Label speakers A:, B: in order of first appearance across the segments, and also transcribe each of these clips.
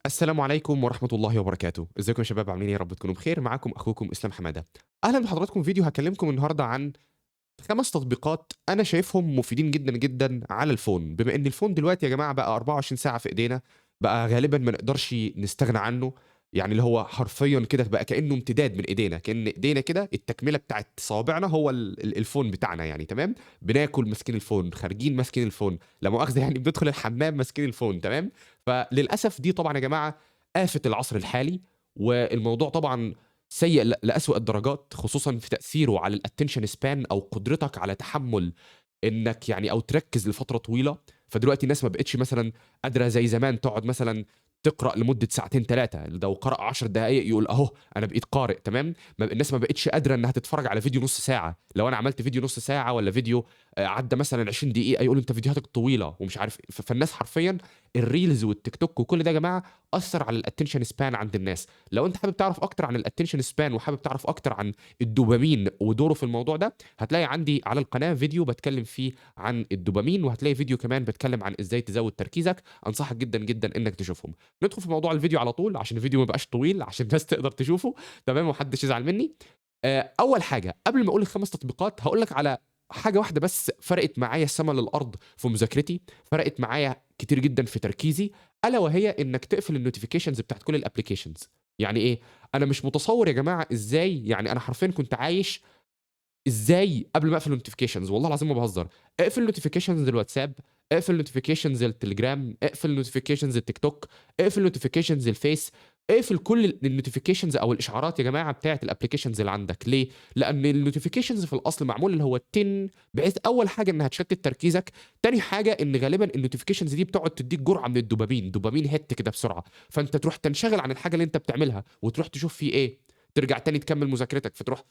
A: السلام عليكم ورحمة الله وبركاته. ازيكم يا شباب، عاملين ايه؟ يا رب تكونوا بخير. معاكم اخوكم اسلام حمادة. اهلا بحضراتكم. فيديو هكلمكم النهارده عن 5 تطبيقات انا شايفهم مفيدين جدا جدا على ال phone، بما ان ال phone دلوقتي يا جماعة بقى 24 ساعة في ايدينا، بقى غالبا ما نقدرش نستغنى عنه. يعني اللي هو حرفيا كده بقى كانه امتداد من ايدينا، كان ايدينا كده التكملة بتاعت صوابعنا هو ال phone بتاعنا يعني، تمام؟ بناكل ماسكين ال phone، خارجين ماسكين ال phone، لا مؤاخذة يعني بندخل الحمام ماسكين ال phone، تمام؟ فللاسف دي طبعا يا جماعة آفة العصر الحالي، والموضوع طبعا سيء لأسوأ الدرجات، خصوصا في تأثيره على ال attention span او قدرتك على تحمل انك يعني او تركز لفترة طويلة. فدلوقتي الناس ما بقتش مثلا قادرة زي زمان تقعد مثلا تقرا لمدة ساعتين ثلاثه، لو قرا 10 دقائق يقول اهو انا بقيت قارئ، تمام؟ الناس ما بقتش قادرة انها تتفرج على فيديو نص ساعه. لو انا عملت فيديو نص ساعة ولا فيديو عدى مثلا 20 دقيقة يقول انت فيديوهاتك طويلة ومش عارف. فالناس حرفيا ال reels والتيك توك وكل ده يا جماعة اثر على ال attention span عند الناس. لو انت حابب تعرف اكتر عن ال attention span وحابب تعرف اكتر عن الدوبامين ودوره في الموضوع ده، هتلاقي عندي على القناة فيديو بتكلم فيه عن الدوبامين، وهتلاقي فيديو كمان بتكلم عن ازاي تزود تركيزك. انصحك جدا جدا انك تشوفهم. ندخل في موضوع الفيديو على طول عشان الفيديو ما يبقاش طويل، عشان الناس تقدر تشوفه، تمام؟ ومحدش يزعل مني. اول حاجة قبل ما اقول الخمس تطبيقات هقول لك على حاجة واحدة بس فرقت معايا السما للارض في مذاكرتي، فرقت معايا كتير جدا في تركيزي، الا وهي انك تقفل ال notifications بتاعت كل ال applications. يعني ايه؟ انا مش متصور يا جماعة ازاي، يعني انا حرفيا كنت عايش ازاي قبل ما اقفل ال notifications، والله العظيم ما بهزر. اقفل notifications الواتساب، اقفل notifications التليجرام، اقفل notifications التيك توك، اقفل notifications الفيس، اقفل كل ال notifications او الاشعارات يا جماعة بتاعه ال applications اللي عندك. ليه؟ لان ال notifications في الاصل معمول اللي هو 10، بحيث اول حاجة انها تشتت تركيزك، تاني حاجة ان غالبا ال notifications دي بتقعد تديك جرعة من الدوبامين، dopamine hit كده بسرعة، فانت تروح تنشغل عن الحاجة اللي انت بتعملها وتروح تشوف فيه ايه، ترجع تاني تكمل مذاكرتك، فتروح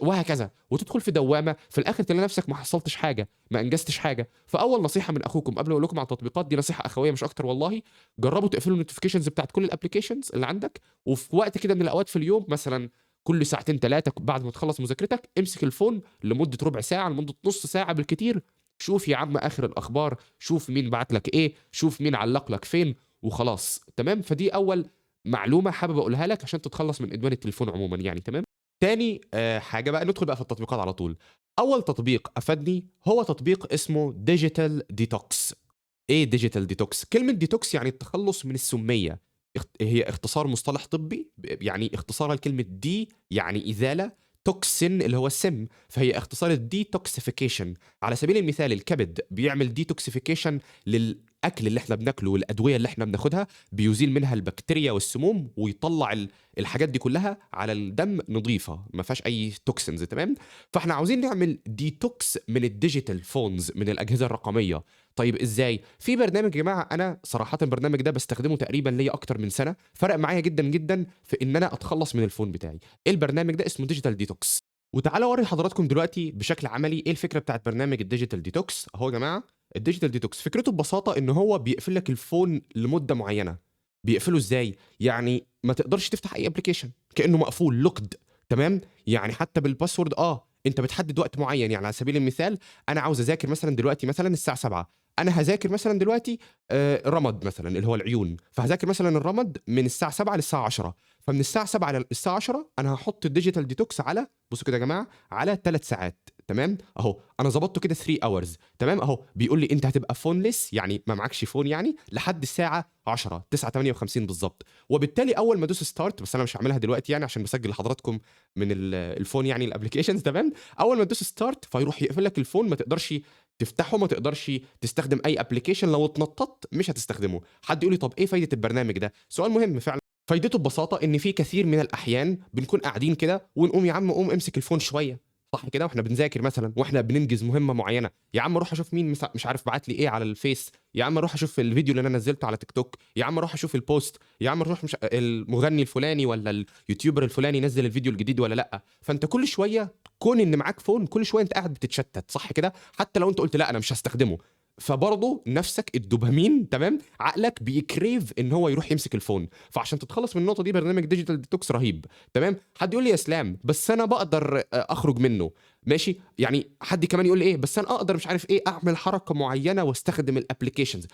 A: وهكذا، وتدخل في دوامه، في الاخر تلاقي نفسك ما حصلتش حاجة، ما انجزتش حاجة. فاول نصيحة من اخوكم قبل ما اقول لكم على التطبيقات دي، نصيحة اخويه مش اكتر والله، جربوا تقفلوا ال notifications بتاعت كل ال applications اللي عندك، وفي وقت كده من الاوقات في اليوم مثلا كل ساعتين ثلاثة بعد ما تخلص مذاكرتك امسك ال phone لمدة ربع ساعة، لمدة نص ساعة بالكتير، شوف يا عم اخر الاخبار، شوف مين بعت لك ايه، شوف مين علق لك فين، وخلاص، تمام؟ فدي اول معلومة حابب اقولها لك عشان تتخلص من ادمان التليفون عموما يعني، تمام؟ تاني حاجة بقى، ندخل بقى في التطبيقات على طول. اول تطبيق افادني هو تطبيق اسمه Digital Detox. ايه Digital Detox؟ كلمة ديتوكس يعني التخلص من السميه، هي اختصار مصطلح طبي، يعني اختصارها لكلمة de يعني ازاله، toxin اللي هو السم، فهي اختصار ال detoxification. على سبيل المثال الكبد بيعمل detoxification للاكل اللي احنا بناكله والادوية اللي احنا بناخدها، بيزيل منها البكتيريا والسموم ويطلع الحاجات دي كلها على الدم نظيفة ما فيهاش اي toxins، تمام؟ فاحنا عاوزين نعمل ديتوكس من ال digital phones، من الاجهزة الرقمية. طيب ازاي؟ في برنامج يا جماعة، انا صراحة البرنامج ده بستخدمه تقريبا ليا اكتر من سنة، فرق معايا جدا جدا في ان انا اتخلص من ال phone بتاعي. ايه البرنامج ده؟ اسمه Digital Detox. وتعالوا اوري حضراتكم دلوقتي بشكل عملي ايه الفكرة بتاعت برنامج ال Digital Detox. اهو يا جماعة ال Digital Detox فكرته ببساطة ان هو بيقفل لك ال phone لمدة معينة. بيقفله ازاي؟ يعني ما تقدرش تفتح اي application، كانه مقفول locked، تمام؟ يعني حتى بال password انت بتحدد وقت معين. يعني على سبيل المثال انا عاوز اذاكر مثلا دلوقتي مثلا الساعة 7، انا هذاكر مثلا دلوقتي رمد مثلا اللي هو العيون، فهذاكر مثلا الرمد من الساعة 7 للساعة 10، فمن الساعة 7 للساعة 10 انا هحط ال Digital Detox على، بصوا كده يا جماعة، على 3 ساعات، تمام؟ اهو انا ظبطته كده 3 hours، تمام؟ اهو بيقول لي انت هتبقى phoneless، يعني ما معكش phone يعني لحد الساعة 10 9:58 بالظبط. وبالتالي اول ما ادوس start، بس انا مش هعملها دلوقتي يعني عشان بسجل لحضراتكم من ال phone يعني ال applications، تمام؟ اول ما تدوس start فيروح يقفل لك ال phone، ما تقدرش تفتحه، ما تقدرش تستخدم اي application، لو اتنططت مش هتستخدمه. حد يقول لي طب ايه فايده البرنامج ده؟ سؤال مهم فعلا. فايدته ببساطة ان في كثير من الاحيان بنكون قاعدين كده ونقوم يا عم قوم امسك ال phone شوية، صح كده؟ واحنا بنذاكر مثلا، واحنا بننجز مهمة معينة، يا عم روح اشوف مين مش عارف بعت لي ايه على الفيس، يا عم روح اشوف الفيديو اللي انا نزلته على تيك توك، يا عم روح اشوف ال post، يا عم روح مش المغني الفلاني ولا ال YouTuber الفلاني نزل الفيديو الجديد ولا لا. فانت كل شوية كون ان معاك phone كل شوية انت قاعد بتتشتت، صح كده؟ حتى لو انت قلت لا انا مش هستخدمه، فبرضه نفسك الدوبامين، تمام، عقلك بي crave ان هو يروح يمسك ال phone. فعشان تتخلص من النقطة دي برنامج Digital Detox رهيب، تمام؟ حد يقول لي يا اسلام بس انا بقدر اخرج منه، ماشي، يعني حد كمان يقول لي ايه بس انا اقدر مش عارف ايه اعمل حركة معينة واستخدم ال applications.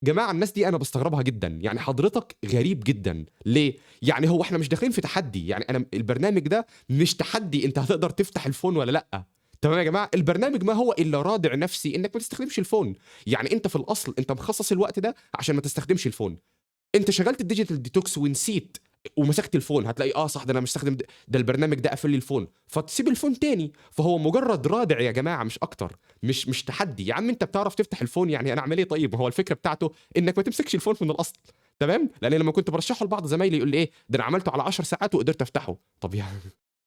A: جماعة الناس دي انا بستغربها جدا، يعني حضرتك غريب جدا ليه؟ يعني هو احنا مش داخلين في تحدي، يعني انا البرنامج ده مش تحدي انت هتقدر تفتح ال phone ولا لا. تمام يا جماعة، البرنامج ما هو الا رادع نفسي انك ما تستخدمش ال phone. يعني انت في الاصل انت مخصص الوقت ده عشان ما تستخدمش ال phone. انت شغلت ال digital detox ونسيت ومسكت ال phone، هتلاقي اه صح ده انا مستخدم ده البرنامج ده قافل لي ال phone، فتسيب ال phone تاني. فهو مجرد رادع يا جماعة مش اكتر، مش تحدي. يا عم انت بتعرف تفتح ال phone، يعني انا اعمل ايه؟ طيب ما هو الفكرة بتاعته انك ما تمسكش ال phone من الاصل. تمام؟ لان لما كنت برشحه لبعض زمايلي يقول لي ايه ده انا عملته على 10 ساعات وقدرت افتحه. طب يعني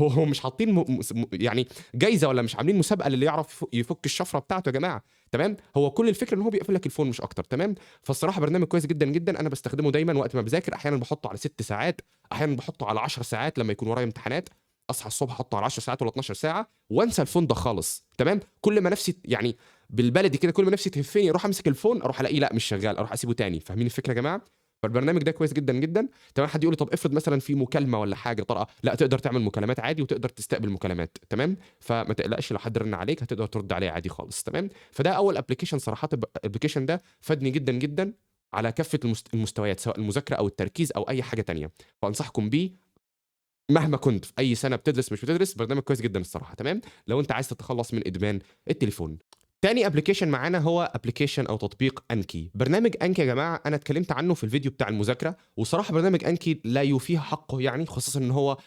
A: هو مش حاطين يعني جايزة ولا مش عاملين مسابقة للي يعرف يفك الشفرة بتاعته يا جماعة. تمام؟ هو كل الفكرة ان هو بيقفل لك ال phone مش اكتر. تمام؟ فالصراحه برنامج كويس جدا جدا، انا بستخدمه دايما وقت ما بذاكر. احيانا بحطه على 6 ساعات، احيانا بحطه على 10 ساعات لما يكون ورايا امتحانات، اصحى الصبح احطه على 10 ساعات ولا 12 ساعة وانسى ال phone ده خالص. تمام؟ كل ما نفسي يعني بالبلدي كده، كل ما نفسي تهفني اروح امسك ال phone، اروح الاقيه لا مش شغال، اروح اسيبه تاني. فاهمين الفكرة يا جماعة؟ فالبرنامج ده كويس جدا جدا. تمام؟ حد يقول لي طب افرض مثلا في مكالمة ولا حاجة طارئة، لا تقدر تعمل مكالمات عادي وتقدر تستقبل مكالمات. تمام؟ فما تقلقش لو حد رن عليك هتقدر ترد عليه عادي خالص. تمام؟ فده اول application صراحة، ال application ده فادني جدا جدا على كافة المستويات، سواء المذاكرة او التركيز او اي حاجة تانية. فانصحكم بيه مهما كنت في اي سنة بتدرس مش بتدرس، برنامج كويس جدا الصراحة. تمام؟ لو انت عايز تتخلص من ادمان التليفون. تاني application معانا هو application او تطبيق Anki. برنامج Anki يا جماعة انا اتكلمت عنه في الفيديو بتاع المذاكرة، وصراحة برنامج Anki لا يوفيه حقه، يعني خصوصا ان هو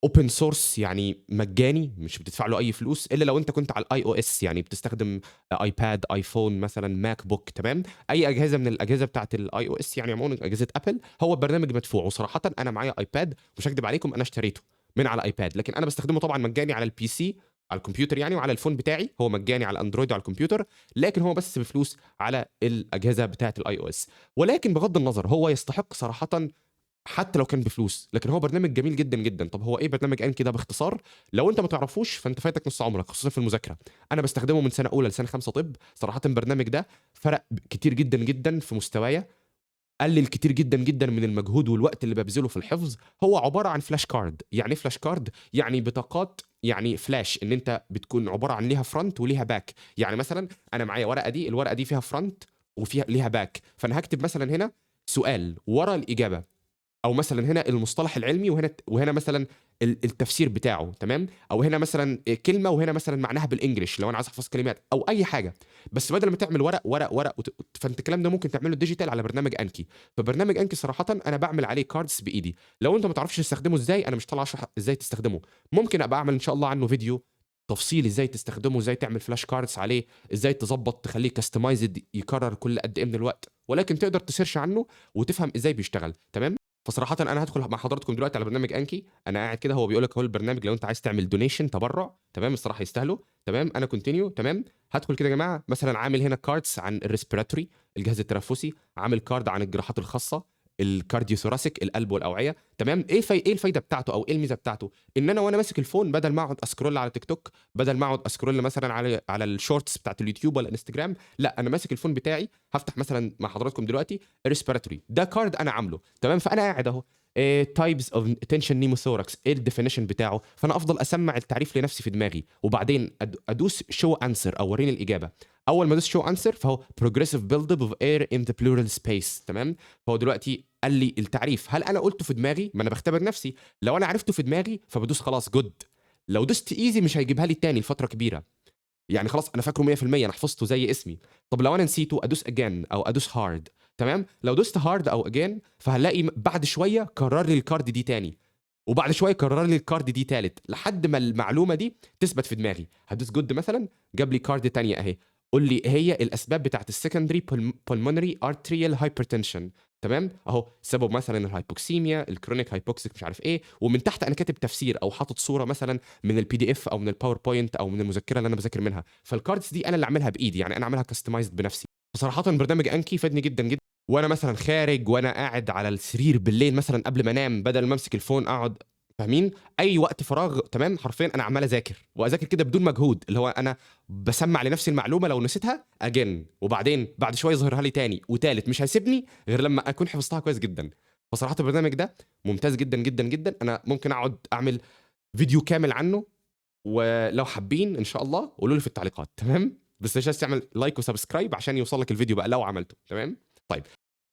A: open source يعني مجاني، مش بتدفع له اي فلوس الا لو انت كنت على ال iOS، يعني بتستخدم iPad، iPhone مثلا، MacBook. تمام؟ اي اجهزة من الاجهزة بتاعت ال iOS يعني عموما اجهزة Apple، هو برنامج مدفوع. وصراحة انا معايا iPad، مش هكدب عليكم انا اشتريته من على iPad، لكن انا بستخدمه طبعا مجاني على ال PC، على الكمبيوتر يعني، وعلى ال phone بتاعي هو مجاني على Android وعلى الكمبيوتر، لكن هو بس بفلوس على الاجهزة بتاعه ال iOS. ولكن بغض النظر هو يستحق صراحة حتى لو كان بفلوس، لكن هو برنامج جميل جدا جدا. طب هو ايه برنامج Anki ده باختصار؟ لو انت ما تعرفوش فانت فايتك نص عمرك، خصوصا في المذاكرة. انا بستخدمه من سنة اولى لسنه 5 طب. صراحة البرنامج ده فرق كتير جدا جدا في مستوايا، قلل كتير جدا جدا من المجهود والوقت اللي ببذله في الحفظ. هو عبارة عن flash card. يعني ايه flash card؟ يعني بطاقات، يعني فلاش، ان انت بتكون عبارة عن ليها front وليها back. يعني مثلا انا معايا ورقة دي، الورقة دي فيها front وفيها ليها back، فانا هكتب مثلا هنا سؤال ورا الاجابة، او مثلا هنا المصطلح العلمي وهنا مثلا التفسير بتاعه. تمام؟ او هنا مثلا كلمة وهنا مثلا معناها بال English لو انا عايز احفظ كلمات او اي حاجة. بس بدل ما تعمل ورق ورق ورق فانت الكلام ده ممكن تعمله digital على برنامج Anki. فبرنامج Anki صراحة انا بعمل عليه cards بايدي. لو انت ما تعرفش تستخدمه ازاي، انا مش طالع اشرح ازاي تستخدمه، ممكن ابقى اعمل ان شاء الله عنه فيديو تفصيلي ازاي تستخدمه، ازاي تعمل flash cards عليه، ازاي تظبط تخليه customized يكرر كل قد ايه من الوقت، ولكن تقدر ت search عنه وتفهم ازاي بيشتغل. تمام؟ فصراحة أنا هدخل مع حضراتكم دلوقتي على برنامج Anki. أنا قاعد كده هو بيقول لك هو البرنامج لو أنت عايز تعمل donation تبرع. تمام؟ الصراحة يستاهلوا. تمام؟ أنا continue. تمام؟ هدخل كده يا جماعة، مثلا عامل هنا cards عن ال respiratory الجهاز التنفسي، عامل card عن الجراحات الخاصة، ال cardiothoracic القلب والأوعية. تمام؟ ايه الفايدة بتاعته او ايه الميزة بتاعته؟ ان انا وانا ماسك ال phone بدل ما اقعد ا scroll على تيك توك، بدل ما اقعد ا scroll مثلا على ال shorts بتاعت اليوتيوب ولا انستجرام، لا انا ماسك ال phone بتاعي، هفتح مثلا مع حضراتكم دلوقتي respiratory، ده card انا عامله. تمام؟ فانا قاعد اهو types of tension pneumothorax، ايه ال definition بتاعه، فانا افضل اسمع التعريف لنفسي في دماغي، وبعدين ادوس show answer او وريني الاجابة. اول ما ادوس show answer فهو progressive build up of air in the pleural space. تمام؟ فهو دلوقتي قال لي التعريف. هل انا قلته في دماغي؟ ما انا بختبر نفسي. لو انا عرفته في دماغي فبدوس خلاص good. لو دوست easy مش هيجيبها لي تاني لفترة كبيرة، يعني خلاص انا فاكره 100%، انا حفظته زي اسمي. طب لو انا نسيته ادوس again او ادوس hard. تمام؟ لو دوست hard او again فهلاقي بعد شوية كرر لي ال card دي تاني، وبعد شوية كرر لي ال card دي تالت، لحد ما المعلومة دي تثبت في دماغي. هدوس good مثلا، جاب لي card تانية اهي، قول لي ايه هي الاسباب بتاعت ال secondary pulmonary arterial hypertension. تمام؟ اهو سبب مثلا ال hypoxemia، ال chronic hypoxic مش عارف ايه، ومن تحت انا كاتب تفسير او حاطط صوره مثلا من ال PDF او من ال PowerPoint او من المذكرة اللي انا بذاكر منها. فال cards دي انا اللي عاملها بايدي، يعني انا عاملها customized بنفسي. بصراحة برنامج Anki فادني جدا جدا، وانا مثلا خارج وانا قاعد على السرير بالليل مثلا قبل ما انام، بدل ما امسك ال phone اقعد، فاهمين؟ اي وقت فراغ. تمام؟ حرفيا انا عمال اذاكر واذاكر كده بدون مجهود، اللي هو انا بسمع لنفسي المعلومة، لو نسيتها again، وبعدين بعد شوية يظهرها لي تاني وتالت، مش هيسيبني غير لما اكون حفظتها كويس جدا. فصراحة البرنامج ده ممتاز جدا جدا جدا، انا ممكن اقعد اعمل فيديو كامل عنه، ولو حابين ان شاء الله قولوا لي في التعليقات. تمام؟ بس مش عايز تعمل like و subscribe عشان يوصل لك الفيديو بقى لو عملته. تمام؟ طيب.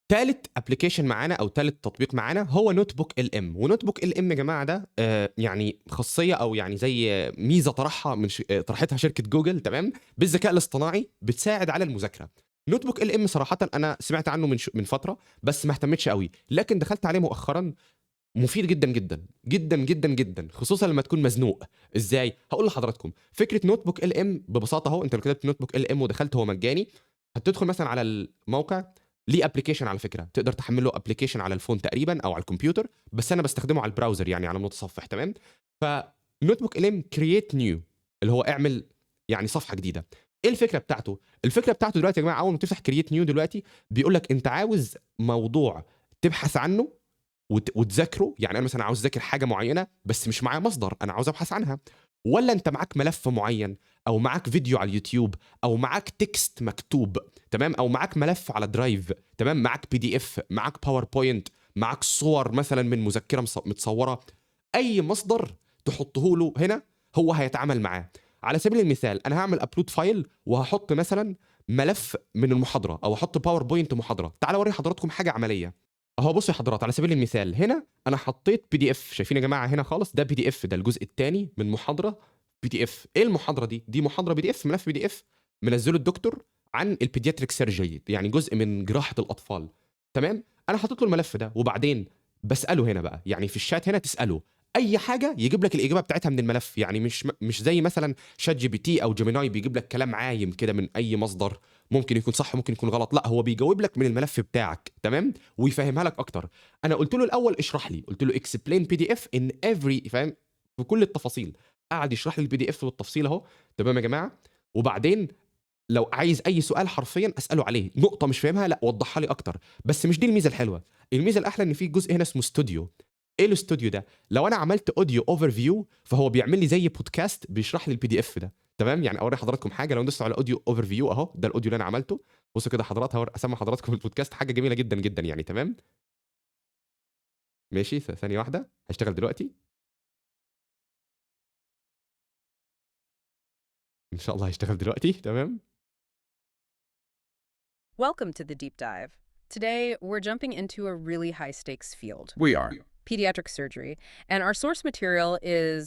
A: تالت application معانا او تالت تطبيق معانا هو نوت بوك ال ام. ونوت بوك ال ام يا جماعة ده يعني خاصية او يعني زي ميزة طرحها من ش... آه، طرحتها شركة جوجل، تمام، بالذكاء الاصطناعي بتساعد على المذاكرة. NotebookLM صراحة انا سمعت عنه من فترة بس ما اهتمتش قوي، لكن دخلت عليه مؤخرا، مفيد جدا جدا جدا جدا جدا، خصوصا لما تكون مزنوق. ازاي؟ هقول لحضراتكم فكرة NotebookLM ببساطة. اهو انت لو كتبت NotebookLM ودخلت، هو مجاني، هتدخل مثلا على الموقع. ليه application على فكرة، تقدر تحمله application على ال phone تقريبا او على الكمبيوتر، بس انا بستخدمه على ال browser يعني على المتصفح، تمام. ف NotebookLM create new اللي هو اعمل يعني صفحة جديدة. ايه الفكرة بتاعته؟ الفكرة بتاعته دلوقتي يا جماعة، اول ما تفتح create new دلوقتي بيقول لك انت عاوز موضوع تبحث عنه وتذاكره، يعني انا مثلا عاوز اذاكر حاجة معينة بس مش معايا مصدر، انا عاوز ابحث عنها، ولا انت معاك ملف معين او معاك فيديو على اليوتيوب او معاك text مكتوب، تمام، او معاك ملف على Drive، تمام، معاك PDF، معاك PowerPoint، معاك صور مثلا من مذكره متصوره، اي مصدر تحطه له هنا هو هيتعامل معاه. على سبيل المثال انا هعمل upload file وهحط مثلا ملف من المحاضرة او احط PowerPoint محاضرة. تعالوا اوري حضراتكم حاجة عملية اهو. بصوا يا حضرات، على سبيل المثال هنا انا حطيت PDF، شايفين يا جماعة هنا خالص ده PDF، ده الجزء الثاني من محاضرة PDF. ايه المحاضرة دي؟ دي محاضرة PDF، ملف PDF منزله الدكتور عن ال pediatric surgery، يعني جزء من جراحه الاطفال، تمام. انا حطيت له الملف ده وبعدين بساله هنا بقى، يعني في الشات هنا تساله اي حاجة يجيب لك الاجابة بتاعتها من الملف، يعني مش زي مثلا ChatGPT او Gemini بيجيب لك كلام عايم كده من اي مصدر، ممكن يكون صح ممكن يكون غلط، لا هو بيجاوب لك من الملف بتاعك، تمام، ويفهمها لك اكتر. انا قلت له الاول اشرح لي، قلت له explain PDF in every، فاهم، في كل التفاصيل، قعد يشرح لي ال PDF بالتفصيل اهو، تمام يا جماعة. وبعدين لو عايز اي سؤال حرفيا اساله عليه، نقطة مش فاهمها لا وضحها لي اكتر. بس مش دي الميزة الحلوة، الميزة الاحلى ان في جزء هنا اسمه استوديو. ايه الاستوديو ده؟ لو انا عملت audio overview فهو بيعمل لي زي بودكاست بيشرح لي ال PDF ده، تمام. يعني اوري حضراتكم حاجة، لو دوستوا على audio overview اهو، ده ال audio اللي انا عملته، بصوا كده حضرات، اسمع حضراتكم البودكاست، حاجة جميلة جدا جدا يعني، تمام. ماشي، ثانية واحدة هشتغل دلوقتي ان شاء الله، هيشتغل دلوقتي، تمام.
B: Welcome to the deep dive. Today, we're jumping into a really high-stakes field.
C: We are.
B: Pediatric surgery. And our source material is,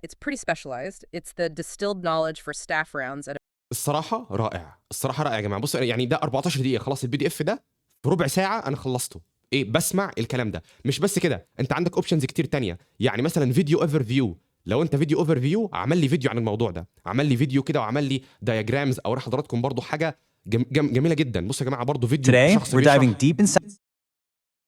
B: it's pretty specialized. It's the distilled knowledge for staff rounds at
A: الصراحة رائع، الصراحة رائع يا جماعة. بصوا يعني ده 14 دقيقة خلاص ال PDF ده في ربع ساعة انا خلصته. ايه، بسمع الكلام ده. مش بس كده، انت عندك options كتير تانية، يعني مثلا video overview، لو انت video overview عمل لي فيديو عن الموضوع ده، عمل لي فيديو كده وعمل لي diagrams. اوري حضراتكم برضو حاجة جميلة جدا. بصوا يا جماعة برضو فيديو
D: Today,
A: شخص
D: we're
A: بيشرح،
D: diving deep inside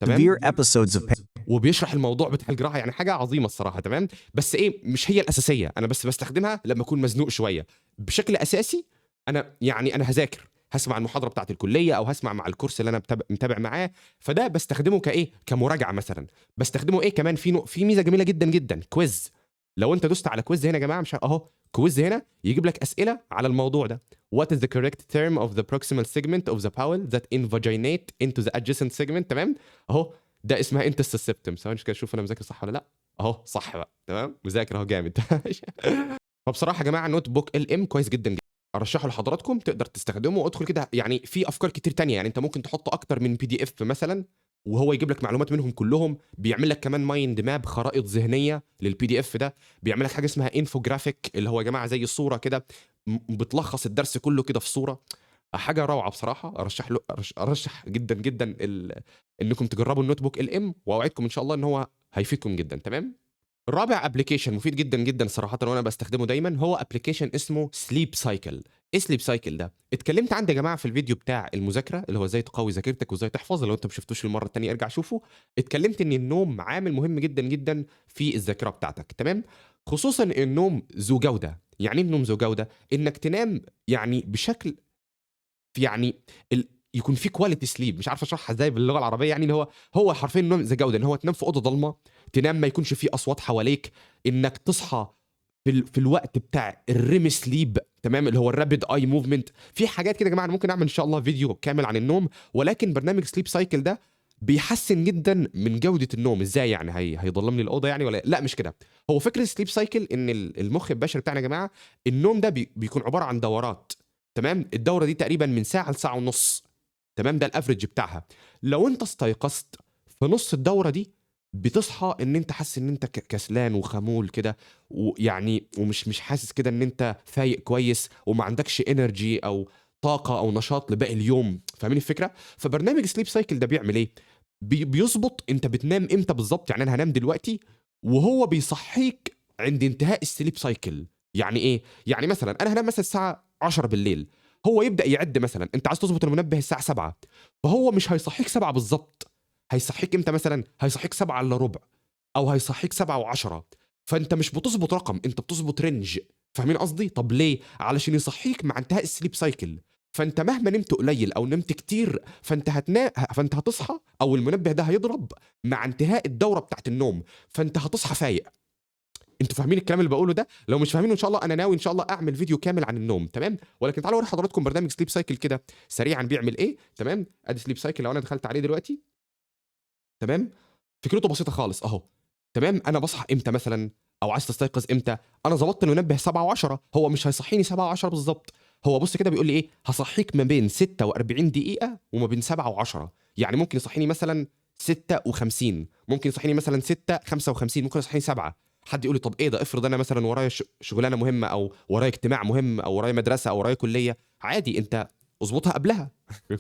A: تمام،
D: severe episodes of
A: وبيشرح الموضوع بتاع الجراحة، يعني حاجة عظيمة الصراحة، تمام. بس ايه، مش هي الاساسية، انا بس بستخدمها لما اكون مزنوق شوية. بشكل اساسي انا يعني انا هذاكر، هسمع المحاضرة بتاعت الكلية او هسمع مع الكورس اللي انا متابع معاه، فده بستخدمه كايه، كمراجعه مثلا. بستخدمه ايه كمان، في ميزة جميلة جدا جدا، quiz. لو انت دوست على quiz هنا يا جماعة، مش اهو quiz هنا يجيب لك اسئلة على الموضوع ده. What is the correct term of the proximal segment of the bowel that invaginate into the adjacent segment؟ تمام، اهو ده اسمها intussusceptum. ثواني كده اشوف انا مذاكر صح ولا لا. اهو صح بقى، تمام، مذاكر اهو جامد. فبصراحة يا جماعة NotebookLM كويس جدا جدا، ارشحه لحضراتكم، تقدر تستخدمه. وادخل كده، يعني في افكار كتير تانية، يعني انت ممكن تحط اكتر من PDF مثلا وهو يجيب لك معلومات منهم كلهم. بيعمل لك كمان mind map، خرائط ذهنية لل PDF ده. بيعمل لك حاجة اسمها انفوجرافيك، اللي هو يا جماعة زي صوره كده بتلخص الدرس كله كده في صوره. حاجة روعه بصراحة، ارشح له، ارشح جدا جدا انكم تجربوا ال NotebookLM، واوعدكم ان شاء الله ان هو هيفيدكم جدا، تمام. رابع application مفيد جدا جدا صراحة وانا بستخدمه دايما، هو application اسمه Sleep Cycle. ايه Sleep Cycle ده؟ اتكلمت عنه يا جماعة في الفيديو بتاع المذاكرة، اللي هو ازاي تقوي ذاكرتك وازاي تحفظ، لو انت ما شفتوش المرة الثانية ارجع شوفه. اتكلمت ان النوم عامل مهم جدا جدا في الذاكرة بتاعتك، تمام، خصوصا النوم ذو جوده. يعني ايه النوم ذو جوده؟ انك تنام يعني بشكل يعني يكون في quality sleep، مش عارف اشرحها ازاي باللغة العربية، يعني اللي هو حرفيا النوم ذو جوده، ان هو تنام في اوضة ضلمة، تنام ما يكونش في اصوات حواليك، انك تصحى في الوقت بتاع ال REM sleep، تمام، اللي هو ال rapid eye movement. في حاجات كده يا جماعة، أنا ممكن اعمل ان شاء الله فيديو كامل عن النوم، ولكن برنامج Sleep Cycle ده بيحسن جدا من جوده النوم. ازاي يعني؟ هيضلم لي الاوضة يعني ولا لا؟ مش كده. هو فكرة Sleep Cycle ان المخ البشري بتاعنا يا جماعة، النوم ده بيكون عبارة عن دورات، تمام. الدورة دي تقريبا من ساعة لساعة ونص، تمام؟ ده ال average بتاعها. لو انت استيقظت في نص الدورة دي بتصحى ان انت حاسس ان انت كسلان وخمول كده، ويعني ومش مش حاسس كده ان انت فايق كويس، وما عندكش energy او طاقة او نشاط لباقي اليوم. فاهمين الفكرة؟ فبرنامج Sleep Cycle ده بيعمل ايه؟ بيظبط انت بتنام امتى بالظبط. يعني انا هنام دلوقتي وهو بيصحيك عند انتهاء ال sleep cycle. يعني ايه؟ يعني مثلا انا هنام مثلا الساعة 10 بالليل، هو يبدا يعد مثلا انت عايز تظبط المنبه الساعة 7، فهو مش هيصحيك 7 بالظبط، هيصحيك امتى مثلا؟ هيصحيك 7 الا ربع، او هيصحيك 7:10. فانت مش بتظبط رقم، انت بتظبط range. فاهمين قصدي؟ طب ليه؟ علشان يصحيك مع انتهاء ال sleep cycle. فانت مهما نمت قليل او نمت كتير فانت هتنا... فانت هتصحى، او المنبه ده هيضرب مع انتهاء الدورة بتاعت النوم، فانت هتصحى فايق. انتوا فاهمين الكلام اللي بقوله ده؟ لو مش فاهمينه ان شاء الله انا ناوي ان شاء الله اعمل فيديو كامل عن النوم، تمام؟ ولكن تعالوا اوري حضراتكم برنامج Sleep Cycle كده سريعا بيعمل ايه، تمام؟ ادي Sleep Cycle لو انا دخلت عليه دلوقتي، تمام؟ فكرته بسيطة خالص اهو، تمام؟ انا بصحى امتى مثلا، او عايز تستيقظ امتى؟ انا ظبطت المنبه 7:10، هو مش هيصحيني 7:10 بالظبط، هو بص كده بيقول لي ايه؟ هصحيك ما بين 46 دقيقة وما بين 7:10. يعني ممكن يصحيني مثلا 6:50، ممكن يصحيني مثلا 6:55، ممكن يصحيني 7. حد يقول لي طب ايه ده، افرض انا مثلا ورايا شغلانة مهمة، او ورايا اجتماع مهم، او ورايا مدرسه، او ورايا كليه. عادي، انت اظبطها قبلها.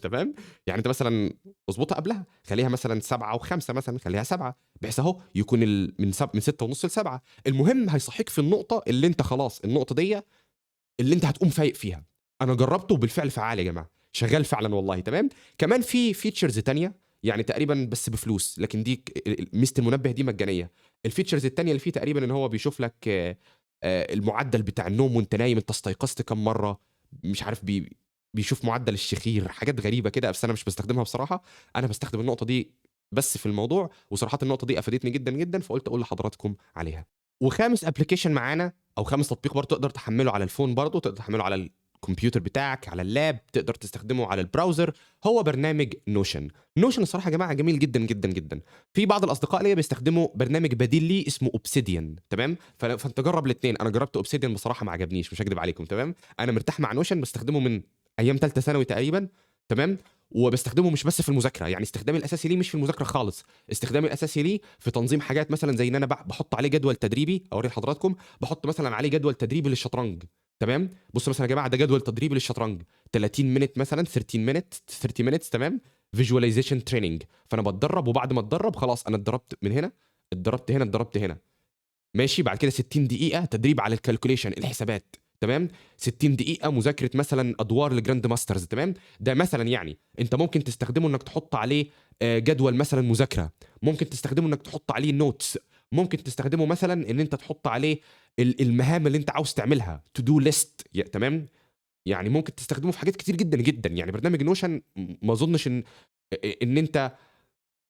A: تمام؟ يعني انت مثلا اظبطها قبلها، خليها مثلا 7:05 مثلا، خليها 7، بحيث اهو يكون من 6:30 ل7. المهم هيصحيك في النقطة اللي انت خلاص النقطة دي اللي انت هتقوم فايق فيها. انا جربته وبالفعل فعال يا جماعة، شغال فعلا والله، تمام؟ كمان في features تانية يعني تقريبا بس بفلوس، لكن دي ميزة المنبه دي مجانية. ال features التانية اللي فيه تقريبا ان هو بيشوف لك المعدل بتاع النوم وانت نايم، انت استيقظت كم مرة، مش عارف بيشوف معدل الشخير، حاجات غريبة كده بس انا مش بستخدمها بصراحة. انا بستخدم النقطة دي بس في الموضوع، وصراحة النقطة دي افادتني جدا جدا، فقلت اقول لحضراتكم عليها. وخامس application معانا او خامس تطبيق برضه تقدر تحمله على ال phone، برضه تقدر تحمله على الكمبيوتر بتاعك، على ال lap، تقدر تستخدمه على ال browser، هو برنامج Notion. Notion الصراحة يا جماعة جميل جدا جدا جدا. في بعض الاصدقاء ليا بيستخدموا برنامج بديل ليه اسمه Obsidian، تمام؟ فانت جرب الاثنين. انا جربت Obsidian بصراحة ما عجبنيش، مش هكدب عليكم، تمام؟ انا مرتاح مع Notion، بستخدمه من ايام ثالثة ثانوي تقريبا، تمام؟ وبستخدمه مش بس في المذاكرة، يعني استخدامي الاساسي ليه مش في المذاكرة خالص، استخدامي الاساسي ليه في تنظيم حاجات، مثلا زي ان انا بحط عليه جدول تدريبي، اوري لحضراتكم، بحط مثلا عليه جدول تدريبي للشطرنج، تمام؟ بصوا مثلا يا جماعة، ده جدول تدريبي للشطرنج 30 minute مثلا، 30 minute، 30 minutes، تمام؟ visualization training. فانا بتدرب، وبعد ما اتدرب خلاص انا اتدربت من هنا، اتدربت هنا، اتدربت هنا، ماشي؟ بعد كده 60 دقيقة تدريب على ال calculation، الحسابات، تمام؟ 60 دقيقة مذاكرة مثلا ادوار ل grand masters، تمام؟ ده مثلا يعني انت ممكن تستخدمه انك تحط عليه جدول مثلا مذاكرة، ممكن تستخدمه انك تحط عليه notes، ممكن تستخدمه مثلا ان انت تحط عليه المهام اللي انت عاوز تعملها، to do list، تمام؟ يعني ممكن تستخدمه في حاجات كتير جدا جدا. يعني برنامج Notion ما اظنش ان انت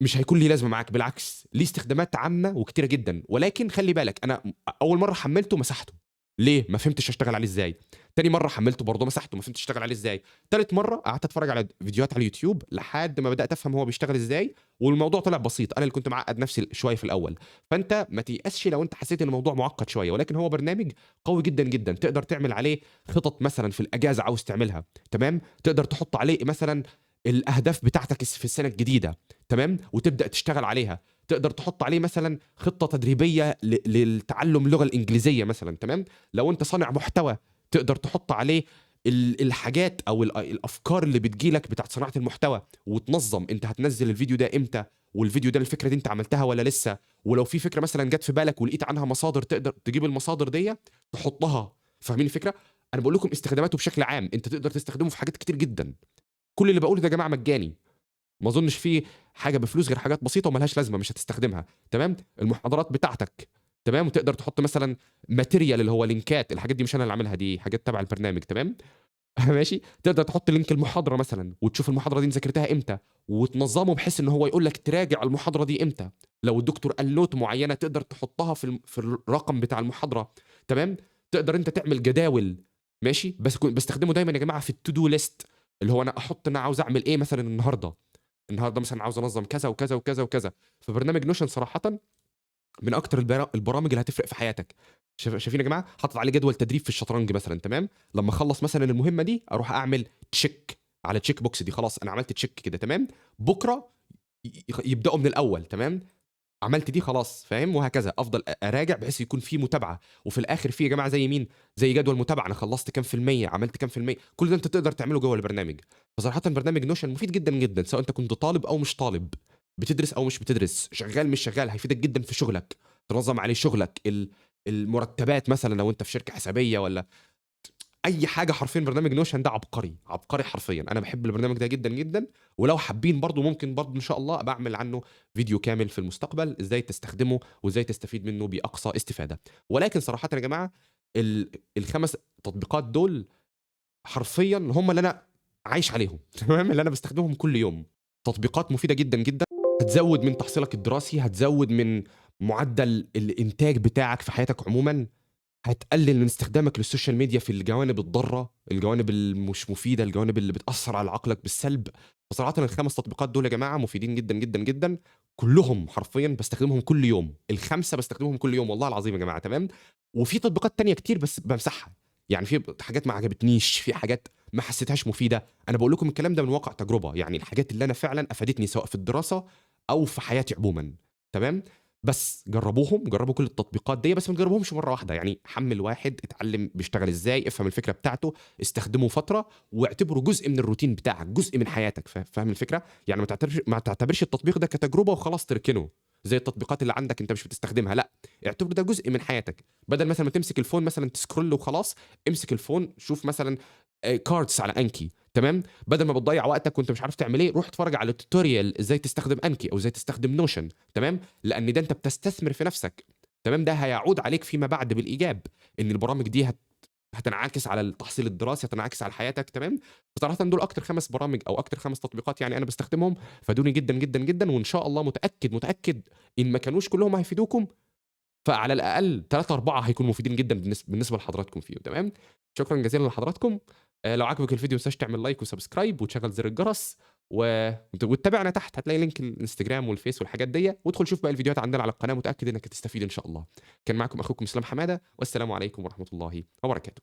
A: مش هيكون ليه لازمه معاك، بالعكس ليه استخدامات عامة وكتيره جدا. ولكن خلي بالك، انا اول مرة حملته مسحته، ليه؟ ما فهمتش اشتغل عليه ازاي. تاني مرة حملته برضه مسحته، ما فهمتش اشتغل عليه ازاي. تالت مرة قعدت اتفرج على فيديوهات على اليوتيوب لحد ما بدات افهم هو بيشتغل ازاي، والموضوع طلع بسيط. انا اللي كنت معقد نفسي شوية في الاول. فانت ما تيأسش لو انت حسيت ان الموضوع معقد شوية، ولكن هو برنامج قوي جدا جدا، تقدر تعمل عليه خطط مثلا في الاجازة عاوز تعملها، تمام؟ تقدر تحط عليه مثلا الاهداف بتاعتك في السنة الجديدة، تمام؟ وتبدا تشتغل عليها. تقدر تحط عليه مثلا خطه تدريبية للتعلم اللغة الانجليزية مثلا، تمام؟ لو انت صانع محتوى تقدر تحط عليه الحاجات او الافكار اللي بتجيلك بتاعت صناعة المحتوى، وتنظم انت هتنزل الفيديو ده امتى، والفيديو ده الفكرة دي انت عملتها ولا لسه، ولو في فكرة مثلا جت في بالك ولقيت عنها مصادر تقدر تجيب المصادر دي تحطها. فاهمين الفكرة؟ انا بقول لكم استخداماته بشكل عام، انت تقدر تستخدمه في حاجات كتير جدا. كل اللي بقوله ده يا جماعة مجاني، ما اظنش فيه حاجة بفلوس غير حاجات بسيطة وملهاش لازمه مش هتستخدمها، تمام؟ المحاضرات بتاعتك، تمام؟ وتقدر تحط مثلا material اللي هو لينكات، الحاجات دي مش انا اللي عاملها، دي حاجات تبع البرنامج، تمام؟ ماشي؟ تقدر تحط link المحاضرة مثلا وتشوف المحاضرة دي ذاكرتها امتى، وتنظمه بحيث ان هو يقول لك تراجع المحاضرة دي امتى. لو الدكتور قال note معينة تقدر تحطها في الرقم بتاع المحاضرة، تمام؟ تقدر انت تعمل جداول، ماشي؟ بس بستخدمه دايما يا جماعة في ال to do list، اللي هو انا احط انا عاوز اعمل ايه مثلا النهارده، النهارده مثلا عاوز انظم كذا وكذا وكذا وكذا. فبرنامج Notion صراحة من اكتر البرامج اللي هتفرق في حياتك. شايفين يا جماعة؟ حاطط عليه جدول تدريب في الشطرنج مثلا، تمام؟ لما اخلص مثلا المهمة دي اروح اعمل check. على check box دي، خلاص أنا عملت check كده تمام، بكرة يبدأوا من الأول تمام، عملت دي خلاص فاهم، وهكذا أفضل أراجع بحيث يكون في متابعة، وفي الآخر في يا جماعة زي مين؟ زي جدول متابعة، أنا خلصت كام في المية، عملت كام في المية، كل ده أنت تقدر تعمله جوه البرنامج. فصراحةً برنامج notion مفيد جدًا، جدًا، سواء أنت كنت طالب أو مش طالب، بتدرس أو مش بتدرس، شغال مش شغال، هيفيدك جدًا في شغلك، تنظم عليه شغلك، المرتبات مثلًا لو أنت في شركة حسابية والّا أي حاجة، حرفيًا برنامج notion ده عبقري، عبقري حرفيًا، أنا باحب البرنامج ده جدًا، جدًا، ولو حابين برضه ممكن برضه إن شاء الله أبقى أعمل عنه فيديو كامل في المستقبل، إزاي تستخدمه وإزاي تستفيد منه بأقصى استفادة. ولكن صراحةً يا جماعة ال5 تطبيقات دول حرفيًا هم اللي أنا عايش عليهم تمام، اللي أنا باستخدمهم كل يوم. تطبيقات مفيدة جدًا، جدًا، هتزود من تحصيلك الدراسي، هتزود من معدل الإنتاج بتاعك في حياتك عمومًا، هتقلل من استخدامك لل social media في الجوانب الضارة، الجوانب المش مفيدة، الجوانب اللي بتأثر على عقلك بالسلب. فصراحةً ال5 تطبيقات دول يا جماعة مفيدين جدًا، جدًا، جدًا، كلهم حرفيًا باستخدمهم كل يوم، ال5 باستخدمهم كل يوم والله العظيم يا جماعة تمام. وفي تطبيقات تانية كتير بس بامسحها، يعني في حاجات ما عجبتنيش، في حاجات ما حسيتهاش مفيدة، أنا باقول لكم الكلام ده من واقع تجربة، يعني الحاجات اللي أنا فعلًا أفادتني سواء في الدراسة أو في حياتي عمومًا تمام. بس جربوهم، جربوا كل التطبيقات دي، بس ما تجربوهمش مرة واحدة، يعني حمل واحد، اتعلم بيشتغل ازاي، افهم الفكرة بتاعته، استخدمه فترة، واعتبره جزء من الروتين بتاعك، جزء من حياتك، فاهم الفكرة؟ يعني ما تعتبرش التطبيق ده كتجربة وخلاص تركنه، زي التطبيقات اللي عندك انت مش بتستخدمها، لا، اعتبره ده جزء من حياتك. بدل مثلا ما تمسك ال phone مثلا ت scroll وخلاص، امسك ال phone شوف مثلا cards على Anki تمام، بدل ما بتضيع وقتك وانت مش عارف تعمل ايه، روح اتفرج على tutorial ازاي تستخدم Anki او ازاي تستخدم Notion تمام، لان ده انت بتستثمر في نفسك تمام، ده هيعود عليك فيما بعد بالايجاب، ان البرامج دي هتنعكس على التحصيل الدراسي، هتنعكس على حياتك تمام. بصراحه دول اكتر 5 برامج او اكتر 5 تطبيقات يعني انا بستخدمهم، فادوني جدا جدا جدا، وان شاء الله متاكد ان ما كانوش كلهم هيفيدوكم، فعلى الاقل 3 4 هيكونوا مفيدين جدا بالنسبه لحضراتكم فيهم تمام. شكرا جزيلا لحضراتكم، لو عجبك الفيديو ما تنساش تعمل like و subscribe وتشغل زر الجرس وتتابعنا تحت، هتلاقي link الانستجرام والفيس والحاجات دي، وادخل شوف باقي الفيديوهات عندنا على القناه، متاكد انك هتستفيد ان شاء الله. كان معكم اخوكم اسلام حماده، والسلام عليكم ورحمه الله وبركاته.